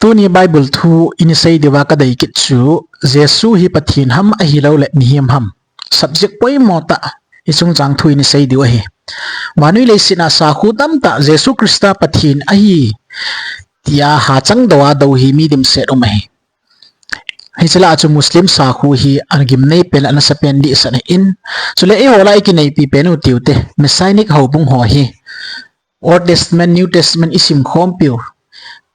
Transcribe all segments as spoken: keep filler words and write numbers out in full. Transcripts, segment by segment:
Tuni Bible thu i ni sei diuva ka dei kit chu, Jesu hi Pathen ham ahilou le mihem ham. Subject poimo tah i chungchang thu i ni sei diu ahi. Vannoi leiset a sakhu tamtah Jesu Christa Pathen ahi tia hachang dou a dou hi mi dimset um ahi. Hiche lah a chu Muslim sakhu hi a gimnei pen, a nasa pen dihset ahin. Chule eiho lah a i kineipi pen u tiu te, Messianic houbung ho hi Old Testament, New Testament i sim khompiu,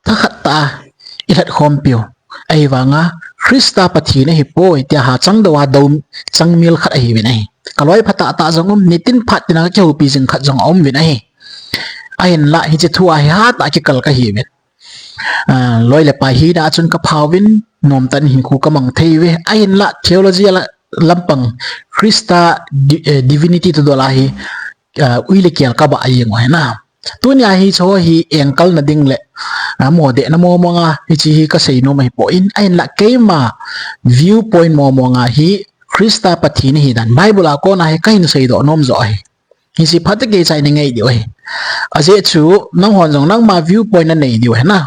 thakhat tah a i lhat khompiu. Ahivanga Christa Pathen ahipoi tia hachang dou a dou changmil khat ahiuvin ahi. Ka loi phatah tah jong um, nitin phat tina ka kihoupi jing khat jong aum uvin ahi. Ahinlah hiche thu a hi hatah a kikal kahiuvin. Ah, loi le pai hina a chun ka phauvin, nomtah in hinkho ka mang thei uve. Ahinlah theology la-, lampang Christa di-, eh, divinity to dola hi, ah, ui le kial ka bah a jeng u ahi na. Tunia hiche ho hi engkalna ding le, ah, modehna momonga hiche hi ka seinom ahipoi, ahinlah keima viewpoint momonga hi Christa Pathen ahi dan Bible a kona hi kahin seidoh nom joh ahi. Hiche phatah a keicha i nei diu ahi. Ajeh chu nanghon jong nangma viewpoint na nei diu ahi na.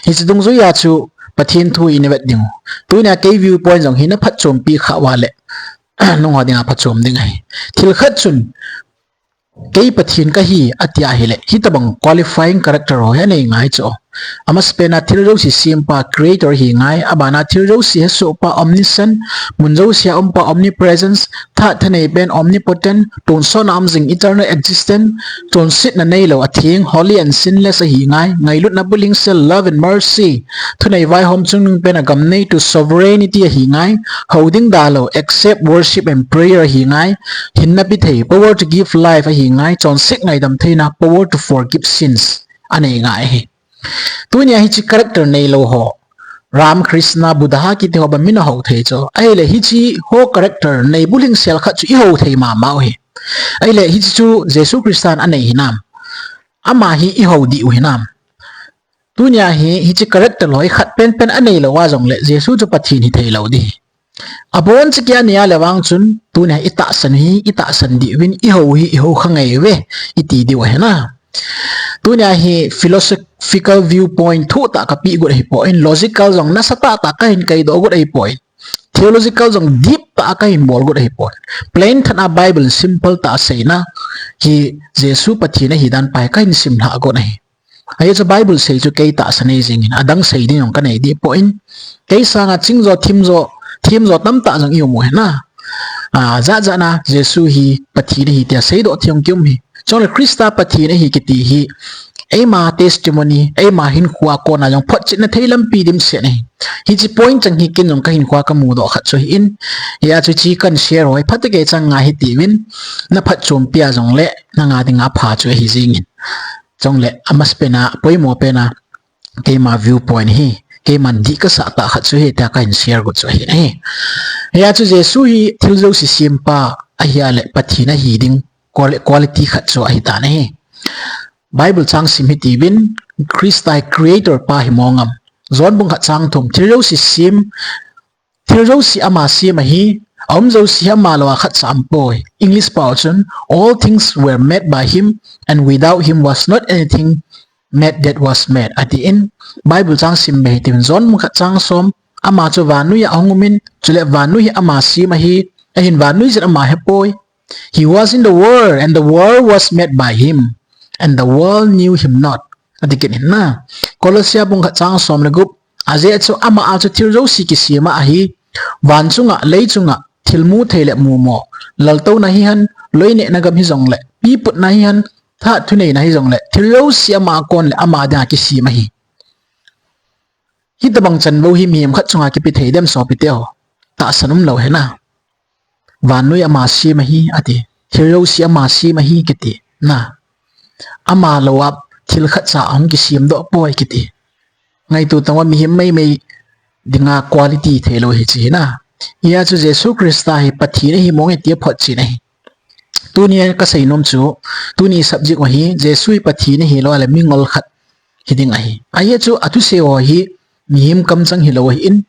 Hiche dungjuia chu Pathen thu i na vet diu. Tunia kei viewpoint jong hi na phatchompi kha uva le nangho dinga phatchom ding ahi. Thil khat chun, kei Pathen kahi, ati ahile, hitabang qualifying character ho hi anei ngai chu. Amasapen a thil jouse sempa, creator ahi ngai, abana thil jouse hesohpa, omniscient, mun jousea umpa, omnipresence, tha thanei pen, omnipotent, tonsot a um jing, eternal existent, chonsetna neilou, atheng, holy and sinless ahi ngai, ngailutna bulhingsel, love and mercy, thunei vaihom chungnung pen a gamneitu, sovereignty ahi ngai, hou ding dalou, accept worship and prayer ahi ngai, hinna pethei, power to give life ahi ngai, chonset ngaidam theina, power to forgive sins anei ngai ahi. Tunia hiche character neilou ho, Ram, Krishna, Buddha kiti ho bang min ahou thei chu. Ahile hiche ho character nei bulhingsel khat chu i hou thei mama u ahi. Ahile hiche chu Jesu Christan anei hinam? Ama hi i hou diu hinam? Tunia hi, hiche character ho hi khat penpen anei lou a jongle Jesu chu Pathen hithei lou ding ahi. Abon chehkei a nei a le vang chun, tunia i tahsan hi, i tahsan diuvin, i hou hi, i hou kha ngai uve, i ti diu ahi na. Tunia hi philosophical viewpoint thuh tah kapeh got ahipoi, logical jong nasatah tah kahin kaidoh got ahipoi, theological jong deep tah kahin bol got ahipoi. Plain tah a Bible simple tah a seina hi Jesu Pathen ahi dan pa hi kahin simlhah got ahi. Ajeh chu Bible sei chu kei tahsa nei jingin, adang sei ding jong kanei dehpoi. Kei sanga chingjo, themjo, themjo tamtah jong i um u ahi na. Ah, jat jat a Jesu hi Pathen ahi tia seidoh thei jong kium ahi. Chule Christa Pathen ahi kiti hi, eima testimony, eima hinkhoa kona jong photchetna thei lampi dimset ahi. Hiche point chang hi ken jong kahinkhoa kamudoh khat chu ahin. Hia chu hiche kahin share u hi phatah a keicha ngai hitiuvin, na phatchompi a jongle nanga dinga apha chu ahi jingin. Chule amasapen a, poimo pen a, keima viewpoint hi, keiman dih kasah tah khat chu hitia kahin share got chu ahi. Hia chu Jesu hi thil jouse sempa ahia le Pathen ahi ding quali-, quality khat chu ahitan ahi. Bible chang sim hitiuvin, Christa hi creator pa hi mong am? John bung khat chang thum, thil jouse sem, thil jouse ama sem ahi, aum jouse hi ama lou a khatcha aumpoi. English pao chun, "All things were made by him, and without him was not anything made that was made," atin. Bible chang sim be hitiuvin, John bung khat chang som, ama chu vannoi a ahung umin, chule vannoi hi ama sem ahi, ahin vannoi jeh in ama hepoi. "He was in the world, and the world was made by him, and the world knew him not," ati kit in na. Colossia bung khat chang som le gup, ajeh chu ama a chu thil jouse kisem ahi, van chunga, lei chunga, thil mu thei le mumo, laltouna hihen, loinehna gam hijongle, piputna hihen, tha thuneina hijongle, thil jouse ama a kon le ama dinga kisem ahi. Hitabang chanvou hi mihem khat chunga kipe thei dem sopite ho? Tahsan umlou ahi na. Vannoi ama sem ahi, ati. Thil jouse ama sem ahi, kiti. Na. Ama lou a thil khatcha ahung kisemdoh poi, kiti. Ngaito tang uva, mihem meimei dinga quality theilou hiche hi na. Hia chu Jesu Christa hi Pathen ahi mong e tia photchen ahi. Tunia kaseinom chu, tuni subject u hi, Jesu hi Pathen ahilou a le mingol khat hiding ahi. Ajeh chu athusei ho hi mihem kamchang hilou ahin,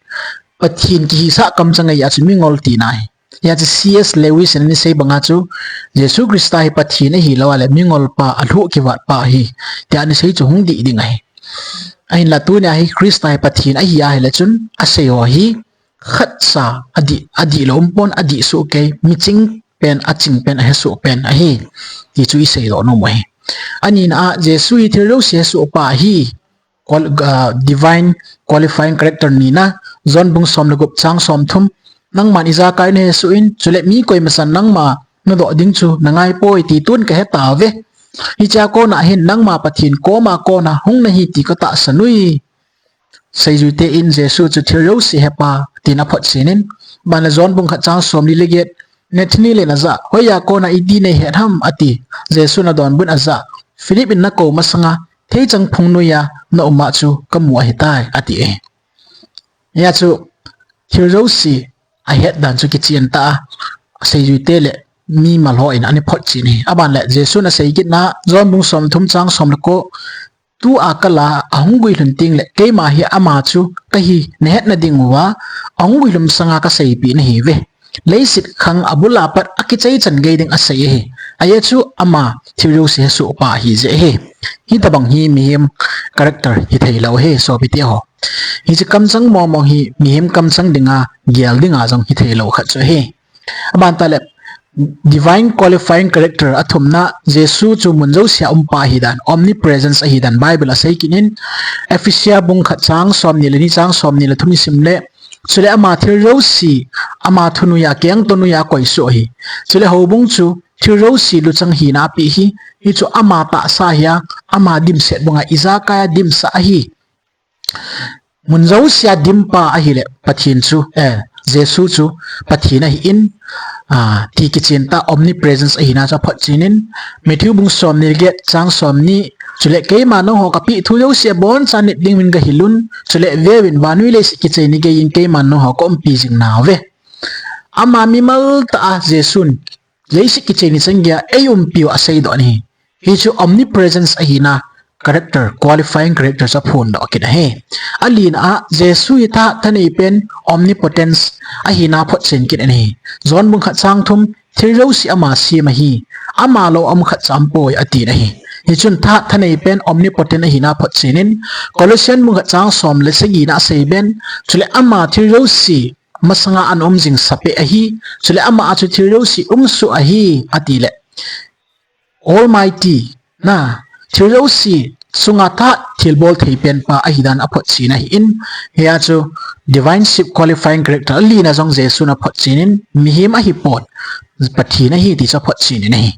Pathen kihisah kamchang ahi a chu mingol tina ahi. Hia chu C S Lewis in ana sei banga chu, Jesu Christa hi Pathen ahilou a le mingol pa, alhuh kivat pa ahi, tia ana sei chu hung dih ding ahi. Ahinla tunia hi Christa hi Pathen ahi ahile chun, asei ho hi khatcha adih, adih lou umpon, adih soh kei, miching pen, aching pen, ahe soh pen ahi. Ti chu isei doh nom u ahi. Anina a, Jesu hi thil jouse hesoh pa ahi. Qual-, ah, divine qualifying character nina, John bung som le gup chang som thum. Nangman ijakai nahesoh in, chule mi koimasan nangma nadoh ding chu nangai poi ti tun kahe tauve. Hichea kona hin nangma Pathen koma kona hung nahi ti katahsan uve. Seijuite in Jesu chu thil jouse hepa tin aphotchen in, banle John bung khat chang somli le get, Nathanael in ajah, hoiya kona iti neihet ham, ati. Jesun adonbut in ajah, Philip in nakou masanga, theichang phung noiya naum a chu kamu ahitai, ati e. Hia chu, thil jouse ahet dan chu kichen tah a, seijuite le mimal ho in ana photchen e. Abanle, Jesun asei kitna, John bung som thum chang som le ko, tua kala ahung guilhun tengle, keima hi ama chu kahi nahetna diuva, ahung guilhun sanga kaseipeh nahiuve. Leiset khang abul a pat akichai chan gei ding asei ahi. Ajeh chu ama thil jouse hesoh pa ahi jeh ahi. Hitobang hi mihem character hithei lou ahi, sopite ho. Hiche kamchang mong mong hi mihem kamchang dinga, gel dinga jong hithei lou khat chu ahi. Aban tah le, divine qualifying character athumna, Jesu chu mun jousea um pa ahidan, omnipresence ahidan, Bible asei kit in, Ephesia bung khat chang somni le ni, chang somni le thum isim le, chule ama thil jouse, ama thu noiya, kengto noiya akoi soh ahi. Chule houbung chu thil jouse luchang hina apeh ahi, hichu ama tahsa ahia, ama dimset banga ijakai a dimsah ahi. Mun jousea dimpa ahile, Pathen chu, eh, Jesu chu Pathen ahin, ah, ti kichen tah omnipresence ahina chu aphotchen in, Matthew bung somni le get chang somni, chule keima nangho kapeh thu jouse aboncha nit ding uvin gahil un, chule veuvin vannoi leiset kichai ni geiyin keiman nangho kaumpi jing nauve. Ama mimal tah a Jesun leiset kichai ni chan geiya eiumpiu aseidoh in ahi. Hichu omnipresence ahina character, qualifying character chu aphondoh kit ahi. Alina a, Jesu hi thahat thanei pen omnipotence ahina photchen kit in ahi. John bung khat chang thum, thil jouse ama sem ahi. Ama lou a um khatcha aumpoi atin ahi. Hichun thahat thanei pen omnipotent ahina photchen in, Colossian bung khat chang som le sagina asei ben, chule ama thil jouse masanga ana um jing sapeh ahi, chule ama a chu thil jouse umsoh ahi, atile. Almighty, na, thil jouse chunga thahat thilbol thei penpa ahidan aphotchen ahin, hia chu divineship qualifying character alina jong Jesun aphotchen in, mihem ahipon, Pathen ahi ti chu aphotchen in ahi.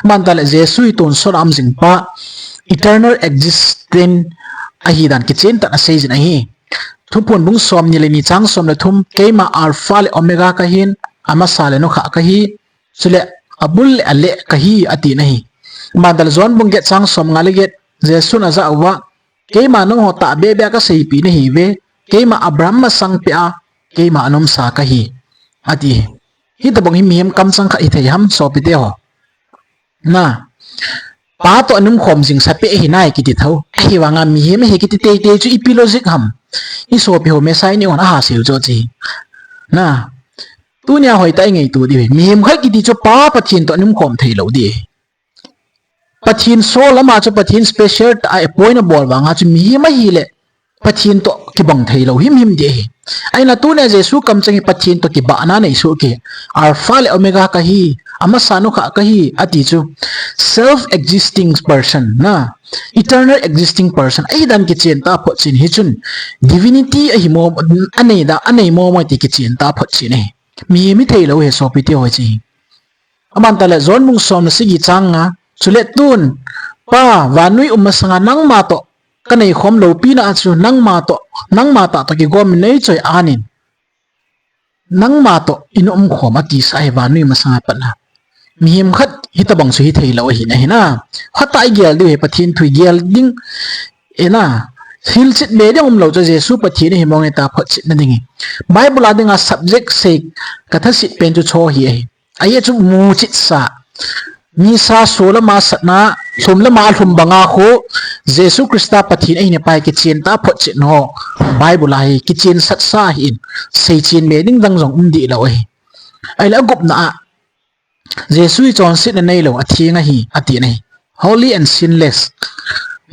Aban tah le Jesu hi tonsot a um jingpa, eternal existent ahidan kichen tah in asei jin ahi. Thuphon bung somni le ni chang som le thum, keima Alpha le Omega kahin, amasa le nukha kahi, chule abul le aleh kahi, atin ahi. Aban tah le John bung get chang somnga le get, Jesun ajah uva, keima nangho tahbeh beh a kaseipeh nahiuve, keima Abraham masang peh a, keima anomsa kahi, ati. Hitobang hi mihem kamchang khat hithei ham, sopite ho. Na, pa toh ana umkhom jing sapeh ahi nai kiti thou. Ahivanga mihem ahi kiti teitei chu ipi logic ham. Isopi ho Messiah ni hon ahasei u chu ahi. Na, tunia hoitah a ingaito diu ahi. Mihem khat kiti chu Pa Pathen toh ana umkhom thei lou ding ahi. Pathen solam a chu Pathen special tah a appoint abol vanga chu mihem ahile Pathen toh kibang thei lou himhim ding ahi. Ahinla tunia Jesu kamchang hi Pathen toh kibahna nei soh kei. Alpha le Omega kahi, amasa nukha kahi, ati chu self existing person na, eternal existing person ahidan kichen tah a aphotchen, hichun divinity ahi mo, anei da, anei mo mo ti kichen tah a aphotchen ahi. Mihem hithei lou ahi, sopite ho, hiche hi. Aban tah le John bung som le sagi chang nga, chule tun, Pa, vannoi um masanga nangma toh kanei khom loupina a chu nangma toh, nangma tah toh kigom in neichoi anin, nangma toh ina umkhom, atisah ahi vannoi masanga pat na. Mihem khat hitobang chu hithei lou ahi na, ahi na. Khat a igel diu ahi, Pathen thu igel ding, e na, hilchet be ding umlou chu Jesu Pathen ahi mong e tia photchetna ding ahi. Bible a dinga subject sei kathaset pen chu chu hi ahi. Ajeh chu muchetsa, nisa solam a satna, lhumlam a lhum banga khu, Jesu Christa Pathen ahi na pai kichen tah a photchetna ho, Bible a hi kichen satsa ahin, seichen be ding dang jong um dih lou ahi. Ahile agupna a, Jesu hi chonsetna neilou, atheng ahi, atina ahi. Holy and sinless.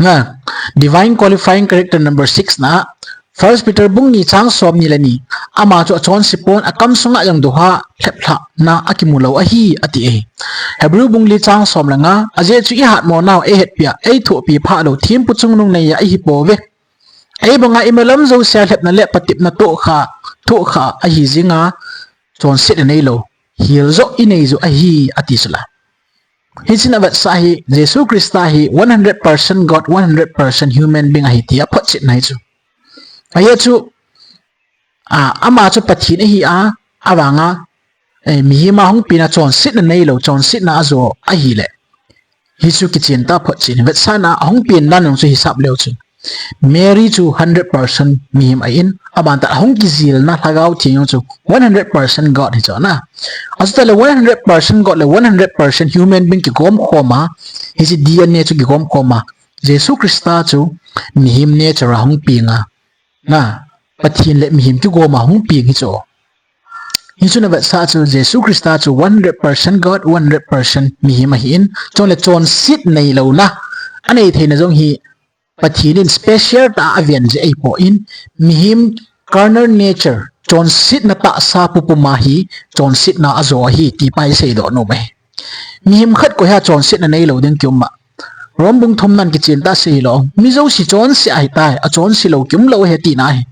Na, divine qualifying character number six na, First Peter bung ni chang som ni le ni, ama chu achonse pon, akam sunga jong duha lheplhahna akimu lou ahi, ati ahi. Hebrew bung li chang som le nga, ajeh chu ihatmo nau eihetpia, eithopi pha lou, thempu chungnung neiya ihi pouve. Eibanga imalam jousea lhepna le patepna tohkha, tohkha ahi jinga, chonsetna neilou, hiljoh inei joh ahi, ati sula. Hichun avetsah hi, Jesu Christa hi one hundred percent God, one hundred percent human being ahi tia photchetna hi chu. Ajeh chu, a, ama chu Pathen ahi a, avanga, eh, mihima hung pena chonsetna neilou, chonsetna ajo ahile. Hichu kichen ta photchet, vetsahna ahung pen dan jong chu hisap leu chu. Mary chu hundred percent mihem ahin, aban ta ahung kijilna Lhagao Theng jong chu one hundred percent God hi chu na. Achuta le one hundred percent God le one hundred percent human being kigom khoma, hiche D N A chu kigom khoma, Jesu Christa chu mihem nature a hung peng a. Na, Pathen le mihem kigoma hung peng hi chu. Hichun avetsah chu Jesu Christa chu one hundred percent God, one hundred percent mihem ahin, chule chonset neilouna anei theina jong hi Pathen in special tah a aven jeh ahipon, mihem carnal nature, chonsetna tahsa pupuma hi chonsetna ajo ahi ti pa hi seidoh nom ahi. Mihem khat koi ham chonsetna neilou ding kium a. Rom bung thumnan kichen tah sei hilou. Mi jouse chonse ahitai, achonse lou kium lou ahi tina ahi.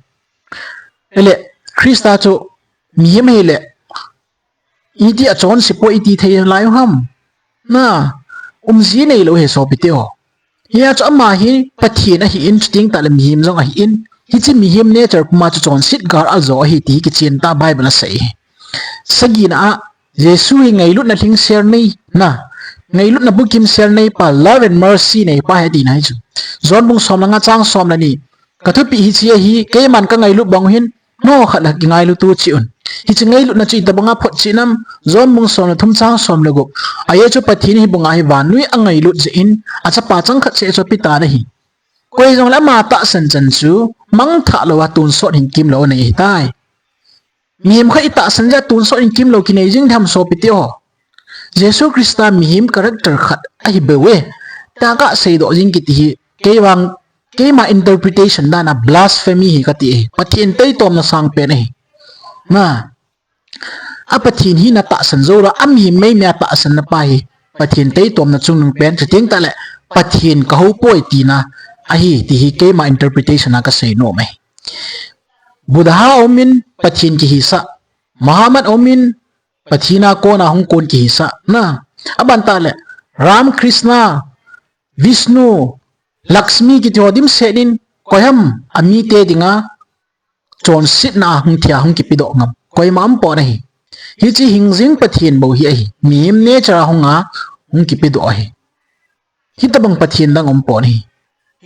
Ele, Christa chu mihem ahile, iti achonse poi iti thei lai u ham. Na, umji neilou ahi sopite ho. Hia chu ama hi Pathen ahin, chuteng tah le mihem jong ahin. Hiche mihem nature puma chu chonset gal ajo ahi ti kichen ta Bible a asei. Sagina a, Jesu hi ngailutna lhingsel nei, na, ngailutna bukim sel nei pa, love and mercy nei pa ahi tina hi chu. John bung som le nga chang som le ni, ka thupeh hiche ahi, keiman ka ngailut bang u hin, nangho khat le kingailut u cheh un. Hiche ngailutna chu itobanga photchet nam, John bung som le thum chang som le gup. Ajeh chu Pathen hi bunga hi vannoi angailut jeh in, achapa changkhat seh chu apetan ahi. Koi jongle ama tahsan chan chu, mangthah louva tonsot hinkemlou anei ahitai. Mihem khat itahsan jeh a tonsot hinkemlou kinei jing dem sopite ho. Jesu Christa mihem character khat ahi bou e. Tia kaseidoh jing kiti hi, kei vang, keima interpretation dan a blasphemy hi kati e. Pathen taitomna sangpen ahi. Na, a Pathen hina tahsan jou lou, a mihem meimei a tahsanna pa hi Pathen taitomna chungnung pen, chuteng tah le Pathen kahou poi tina ahi, ti hi keima interpretation a kasei nom ahi. Buddha aumin Pathen kihisah, Muhammad aumin Pathen a kona hung kon kihisah, na, aban tah le Ram, Krishna, Vishnu, Lakshmi kiti ho dimset in, koi ham amite dinga chonsetna a hung thia hung kipedoh ngam, koima umpon ahi. Hiche hingjing Pathen bou hi ahi, mihem nature a hunga hung kipedoh ahi. Hitobang Pathen dang umpon ahi.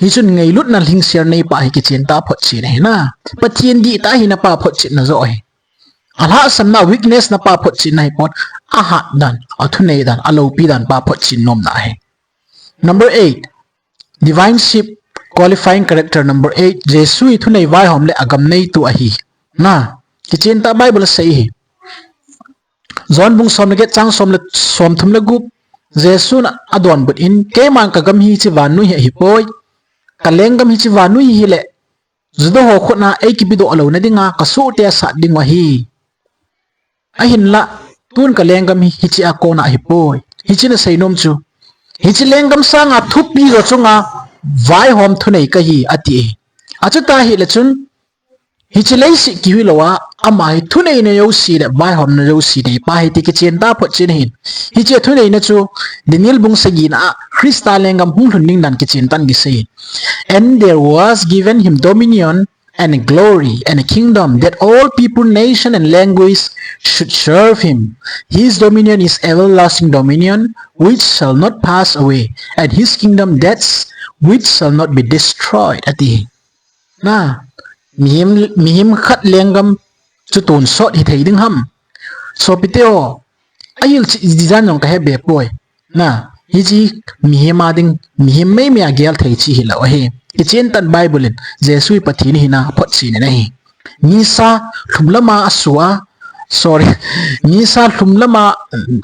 Hichun ngailutna lhingsel nei pa hi kichen ta photchet ahi na. Pathen dihtah hina pa photchetna joh ahi. Alhahsamna, weakness na pa photchetna ahipon, ahat dan, athunei dan, aloupi dan pa photchet nomna ahi. Number eight, divine sheep qualifying character number eight, Jesu hi thunei vaihom le agam neitu ahi. Na, kichen ta Bible asei hi. John bung som le get chang som le, som thum le gup, Jesun adonbut in, keiman kagam hi hiche vannoi hi ahipoi. Kalenggam hiche vannoi hi hile, Juda ho khutna eikipedoh louna dinga kasohte asat dingu ahi. Ahinla, tun kalenggam hi hiche a kona ahipoi. Hiche in asei nom chu, hiche lenggam sanga thupi jo chunga vaihom thunei kahi, ati ahi. Achuti ahile chun, hiche leiset kihi louva, ama hi thuneina jouse le vaihomna jouse nei pa ahi ti kichen ta photchet ahin. Hiche thuneina chu Daniel bung sagina a Christa lenggam hung lhun ding dan kichen tan kisei. And there was given him dominion and glory and a kingdom that all people, nation and language should serve him. His dominion is everlasting dominion which shall not pass away, and his kingdom debts which shall not be destroyed, ati. Na, mihem, mihem khat lenggam chu tonsot hithei ding ham? Sopite ho, ahilchih design jong kahe be poi. Na, hiche mihem a ding, mihem meimei a gel thei chih hilou ahi. Kichen tan Bible in, Jesu hi Pathen hina aphotchet in ahi. Nisa lhum lama asu a, sorry, nisa lhum lama,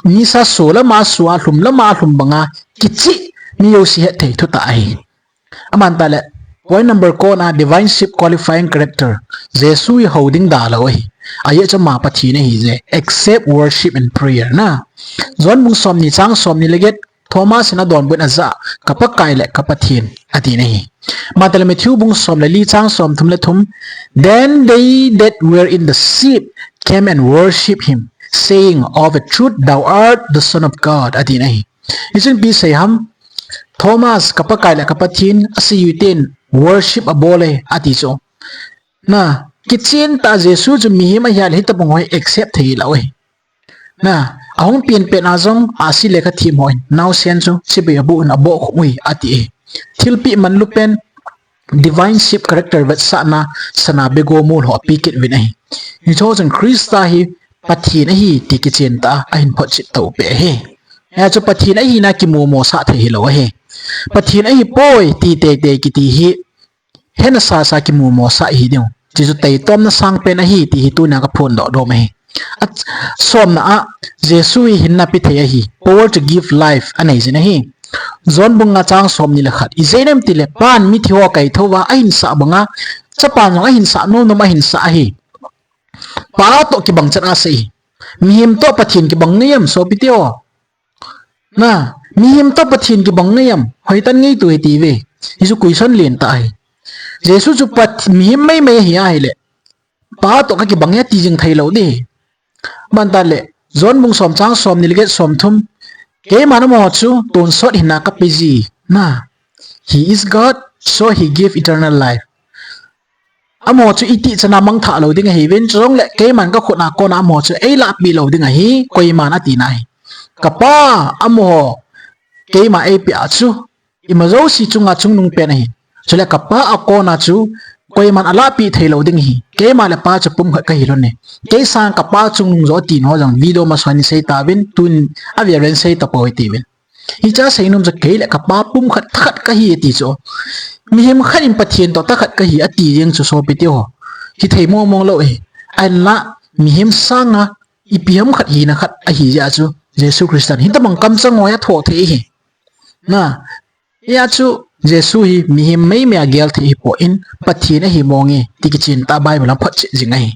nisa so lama asu a, lhum lama alhum banga kichih mi jouse hetthei thutah ahi. Aman tale, point number ko na divine ship qualifying character. Jesu hi hou ding dalou ahi. Aye chu ama Pathen ahi je. Accept worship and prayer na. John bung somni chang somni le get, Thomas in adonbut in ajah, ka Pakai le ka Pathen, ati na ahi. Aman tale Matthew bung som le li chang somthum le thum, then they that were in the ship came and worshipped him, saying, of a truth thou art the Son of God, ati na ahi. Hichun ipi asei ham, Thomas, ka Pakai le ka Pathen, asei u ten worship abol e, ati chu. Na, kichen tah a Jesu chu mihem ahi a le hitobang ho hi accept thei lou ahi. Na, ahung pen pen a jong ahsi le ka thim ho in, naosen chu chibai aboh un aboh khum uve, ati e. Thilpeh manlu pen, divine ship character vetsahna, sana bego mol ho ape kit uvin ahi. Hicho chun Christa hi Pathen ahi ti kichen tah a ahin photchet to peh ahi. Hia chu Pathen ahina kimu mosah thei hilou ahi. Pathen ahipoi ti teitei kiti hi, hena sasa kimu mosah ahi diu. Chuchu taitomna sangpen ahi ti hi tunia ka phondoh nom ahi. A, somna a, Jesu hi hinna pe thei ahi. Power to give life anei jin ahi. John bung nga chang somni le khat. Ijeh inem itile, Pan mithi ho kaithouva ahinsah banga, Chapan jong ahinsah nomnom ahinsah ahi. Pa toh kibang chet a asei. Mihem toh Pathen kibang ngai em, sopite ho? Na, mihem toh Pathen kibang ngai em? Hoitah in ngaito hite ve. Hichu question lentah ahi. Jesu chu Pat-, mihem maimai ahi ahile, Pa toh kakibang e ati jing thei lou ding. Aman tale, John bung som chang somni le get somthum. Keiman amaho chu tonsot hinna kape ji. Na, He is God, so he give eternal life. Amaho chu itih chan a mangthah lou ding ahiuvin, chujongle keiman ka khut a kona amaho chu eilahpeh lou ding ahi, koiman ati nai. Ka Pa, amaho keima eipeh a chu, ima jouse chunga chungnung pen ahi. Chule ka Pa a kona chu koiman alahpeh thei lou ding ahi. Keima le Pa chu pumkhat kahi lhon e. Kei sanga ka Pa chungnung jo ati nau jong video masang in sei tauvin, tun a video in sei tapou hite uvin. Hiche a seinom chu kei le ka Pa pumkhat thakhat kahi ati chu. Mihem khat in Pathen toh thakhat kahi ati jeng chu sopite ho, hithei mong mong lou ahi. Ahinla mihem sanga ipi ham khat hina khat ahi jeh a chu Jesu Christan hitobang kamchang ho hi athoh thei ahi. Na, hia chu Jesu hi mihem maimai a gel thei ahipon Pathen ahi mong e ti kichen tah a Bible in aphotchet jing ahi.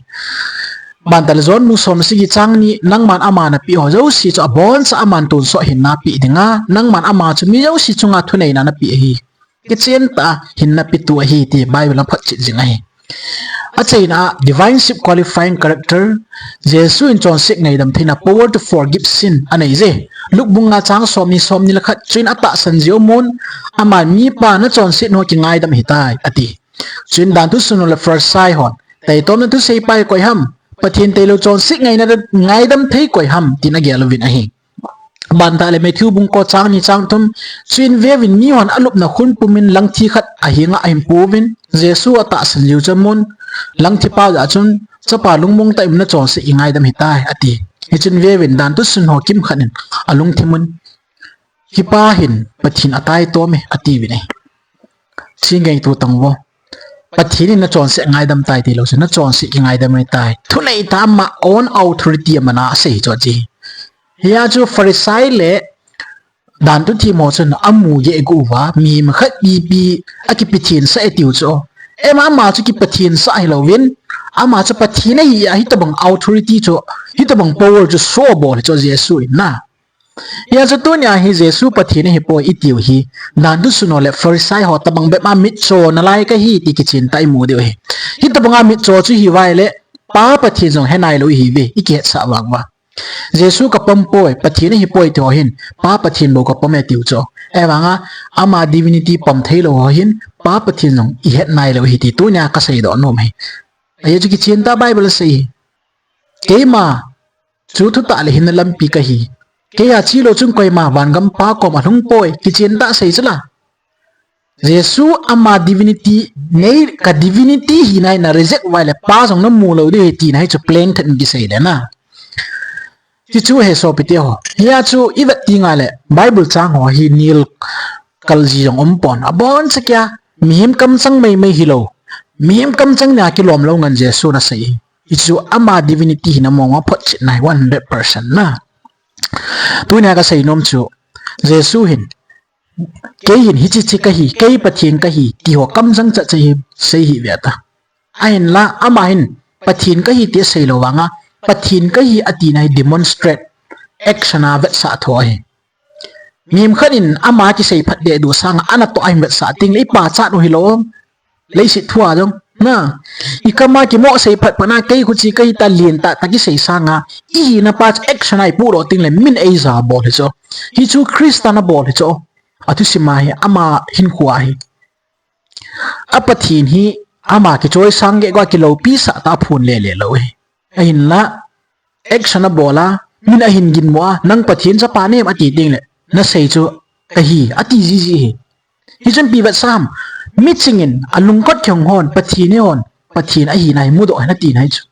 Aman tale John bung som le sagi chang ni, nangman ama napeh ho jouse chu aboncha aman tonsot hinna peh dinga, nangman ama chu mi jouse chunga thuneina napeh ahi. Kichen tah a hinna petu ahi ti Bible in aphotchet jing ahi. Achaina a divine ship qualifying character, Jesu in chonset ngaidam theina, power to forgive sin anei je. Luke bung nga chang somni, somni le khat, chuin atahsan jeh u amun, aman mipa nachonset u kingaidam ahitai, ati. Chuin danthu sunho le Pharisee hon, taitomna thuseipa hi koi ham? Pathen tailou chonset ngaina, ngaidam thei koi ham? tin agel uvin ahi. Aban tah le Matthew bung ko chang ni chang thum, chuin veuvin mihon alupna khun pumin langthi khat ahenga ahin pouvin, Jesu atahsan jeh u chu amun, langthi pao jah a chun, Chapa lungmong tah in nachonset ingaidam ahitai, ati. Hichun veuvin danthu sunho kimkhat in alungthim un, hipa hin Pathen ataitome, atiuvin ahi. Chi ngaito tang vo. Pathen in nachonset ngaidam tai tilou chu, nachonset kingaidam ahitai. Thunei tah a ama own authority a aman asei chu ahi. Hia chu Pharisee le danthu themho chun amu geh got uva, mihem khat ipi akipathen sah e tiu chu. Ema ama chu kipathen sah hilouvin, ama chu Pathen ahi a hitobang authority chu, hitobang power chu show abol hi chu Jesu in na. Hia chu tunia hi Jesu Pathen ahipoi itiu hi, danthu sunho le Pharisee ho tobang bep a mitcho nalai kahi ti kichen tah a imu diu ahi. Hitobang a mitcho chu hiuva ahile, Pa Pathen jong henailou ihiuve, ikihetsah vang uva. Jesu kapom poi, Pathen ahipoi ti ho hin, Pa Pathen bou kapom e tiu chu. Ahivanga, ama divinity pom theilou ho hin, Pa Pathen jong ihet nailou ahi ti tunia kaseidoh nom ahi. Ajeh chu kichen tah a Bible in asei ahi. Keima chu thutah le hinna lampi kahi. Keiya chelou chun koima vangam Pa koma alhung poi, kichen tah a sei chula. Jesu ama divinity nei, ka divinity hina hi na reject uva ahile Pa jong namu lou diu ahi tina hi chu plain tah in kisei le na. Ti chu ahi sopite ho. Hia chu ivet teng le Bible chang ho hi nilkal ji jong umpon. Aboncha kia mihem kamchang maimai hilou, mihem kamchang nia kilom lou ngen Jesu in asei. Hichu ama divinity hina mong a photchetna ahi one hundred percent na. Tunia kaseinom chu Jesu hin Kei hin hiche che kahi, kei Pathen kahi, ti ho kamjang chat che hi sei hi ve ta. Ahinla, ama hin Pathen kahi ti asei lou vanga, Pathen kahi ati na hi demonstrate, action a vetsah tho ahi. Mihem khat in ama kisei phat deh duh sanga, anatoh a hin vetsah teng le, i pachat u hilou. Leiset thua jong. Na, i kama kimo sei phat phat na, kei khu che kahi ta lien tah tah kisei sanga, i hina pa chu action a i pudoh teng le, min eija bol hi chu. Hichu Christa na bol hi chu. Athusim a hi, ama hinkho a hi. A Pathen hi, ama kichoisang gei gua kiloupi sah ta phon le le lou hi. Ahinla, action abol a, min ahin ginmo a, nang Pathen chapa nem ati teng le, nasei chu kahi, ati jiji hi. Hichun ipi vetsah ham, miching in alungkot kihong hon, Pathen hi hon, Pathen ahina hi mudoh hen ati na hi chu.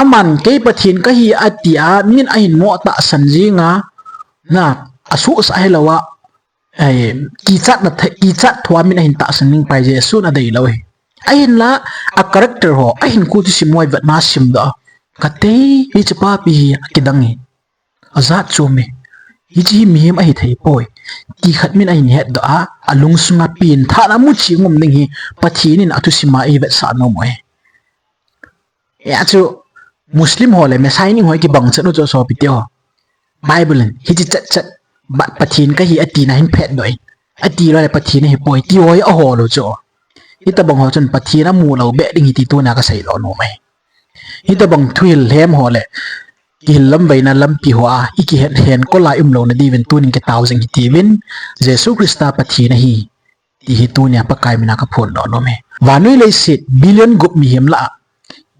Aman kei Pathen kahi ati a, min ahin mo tahsan jing a, na, asuhsah hilou a, ai, kichat na the-, kichat thua min ahin tahsan ning pai Jesu na dei lou hi. Ahinla, a character ho, ahinkho thusim ho i vet na sim doh a. Katei, hiche papi hi akidang hi. Ajat chom e. Hiche hi mihem ahi thei poi. Ti khat min ahin het doh a, alungsunga pengthahna muchi ngom ding hi, Pathen in athusim a eivetsah nom u ahi. Hia chu Muslim ho le Messiah ning ho kibang chan u chu sopi te ho. Bible in, hiche chat chat, ba, Pathen kahi ati na hin phet doh in. Ati lou le Pathen ahi poi, ti ho hi ahol u chu. Hitabang ho chun Pathen amu lou beh ding hi ti tuna kasei doh nom ahi. Hitabang thuhil lhem ho le, kihil lamveina lampi ho a, i kihet hen kol a i um louna diuvin tunin kitao jing hitiuvin, Jesu Christa Pathen ahi, ti hi tunia Pakai mina kaphon doh nom e. Vannoi leiset billion gup mihem lah a,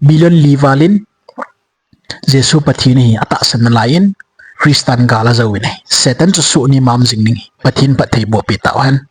billion li val in, Jesu Pathen ahi atahsan nalai in, Christan gal ajouvin ahi. Satan chu soh ni mam jing ding hi. Pathen phatthei boh peh tauhen.